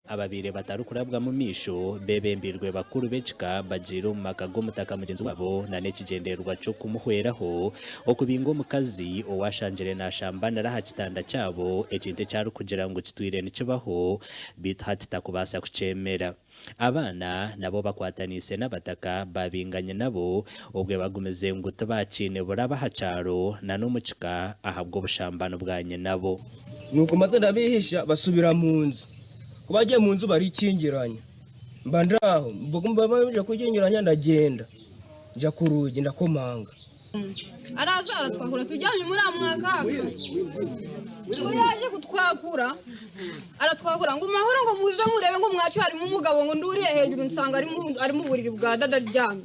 Ababaire batarikurabwamu maisho beebembeirwe bakuru b'ekika bagiire omu maka g'omutaka mugyenzi waabo na n'ekigyendererwa ky'okumuhweraho okubinga omukazi ou ashangire naashambanira aha kitanda kyabo ekintu eki arikugira ngu kitwire nikibaho beitu hati takubaasa kukyemera. Abaana nabo bakwataniise n'abataka baabinga nyinabo obwe bagumize ngu tibaakiine buraba aha kyaro na n'omu kika ahabw'obushambani bwa nyinabo. Nuko maze ndabihisha basubira mu nzu. Ku bagiye mu nzu barikingiranya. Mba ndi aho, ku bamazire kwikingiranya ndagyenda nja ku rugi ndakomanga. Araza aratwakura turyamye muri amwakaka. Ku yaje kutwakura aratwakura ngu mahoro ngu muze murebe ngu mwacu harimu umugabo ngu nduriye hejuru nsanga ari mu buriri bwa dada aryamye.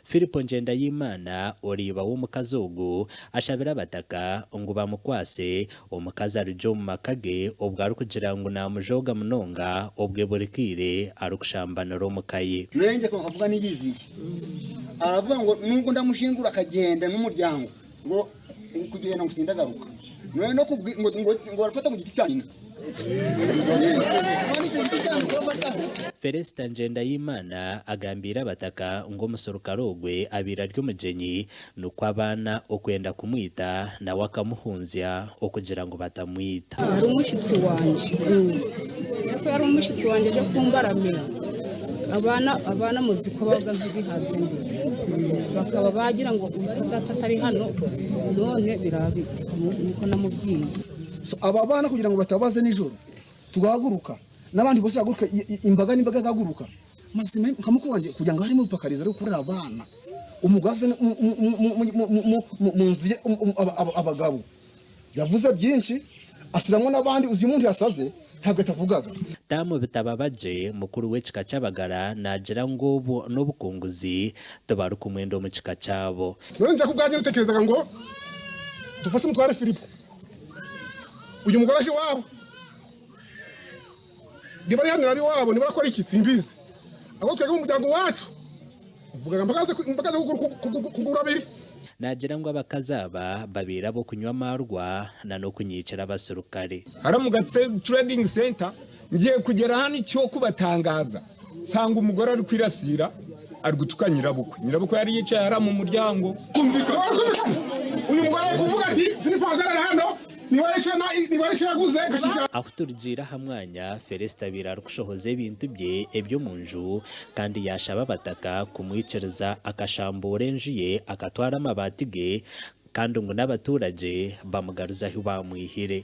Philip Ngendahimana ori iba w'omukazi ogu ashabire abataka ngu bamukwase omukazi arugye omu maka ge obwo arikugira ngu namujooga munonga obwe buri kaire arikushambanira omuka ye. Nenge akavuga niyiziye aravuga ngo nubwo ndamushingura akagenda n'umuryango ngo kugenda ngo sindagaruka none no kubwi ngo ngo ngo barafata ku giti cya nyina none icyo giti cya nyina bafataho. Feresita Ngendahimana agambiire abataka ngu omuserukare ogwe abaire ari omugyenyi Nikwo abaana okwenda kumwita, nawe akamuhunzya okugira ngu batamwita. Yari omushitsi wangye. Ku yari omushitsi wangye aje kumbaramira, abaana abaana muzi ku babaga nk'ebihaza embere. Bakaba bagira ngu witwa tata atari hano none biraba bite? Nikwo namubwiye. So aba baana kugira ngu batabaze nijoro tugahaguruka n'abandi bose bahaguruka imbaga n'imbaga ekahaguruka. Mazima nka mukuru wangye kugira ngu harimu obupakarizi arikukurira abaana omugabe munzu ye abagabo yavuze byingi asiramu n'abandi uzi omuntu yasaze ntabwo atavugaga. Tamu Bitababagye, mukuru w'ekika ky'Abagara naagira ngu obu n'obukunguzi tibarikumwenda omu kika kyabo. Nyowe nje kubwangye natekerezaga ngo dufashe umutware Filipo uyu mugore aje iwabo. Niba ari hano ari iwabo niba arakora iki simbizi ahubwo twebwe mu muryango wacu mvugaga mpagaze mpagaze kuguru abiri. Naagira ngu abakazi aba babaire ab'okunywa amaarwa na n'okunyiikira abaserukare. Hariya omu Gatse Trading Centre ngiye kugyera hanu eky'okubatangaaza nsanga umugore arikwirasiira arikutuka nyirabukwe. Nyirabukwe yari yicaye hariya mu muryango. Uyu mugore ari kuvuga ati Filipo hagarara hano Ahu turigiire aha mwanya, Felisita abaire arikushohoza ebintu bye eby'omu nju kandi yaashaba abataka kumwikiriza akashambuura enju ye akatwara amabaati ge kandi ngu n'abaturage bamugaruze ahu baamwihire.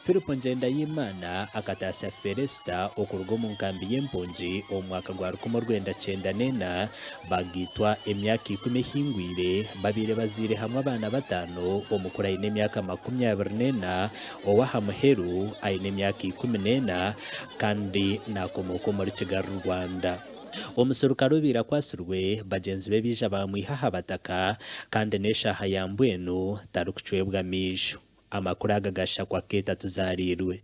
Philip Ngendahimana akataasya Feresita okuruga omu nkambi y'empungi omu mwaka gwa 1994, bagaitwa emyaka ikumi ehingwire, babaire bazaire hamwe abaana bataano, omukuru aine emyaka 24, ow'aha muheru aine emyaka 14 kandi naakomooka omuri Kigali, Rwanda. Omuserukare obaire akwatsirwe, bagyenzi be baija baamwiha aha bataka kandi n'eshaaha ya mbwenu tarikucwebwa maisho. Amakuru aga gashakwa Keeta Tuzaariirwe.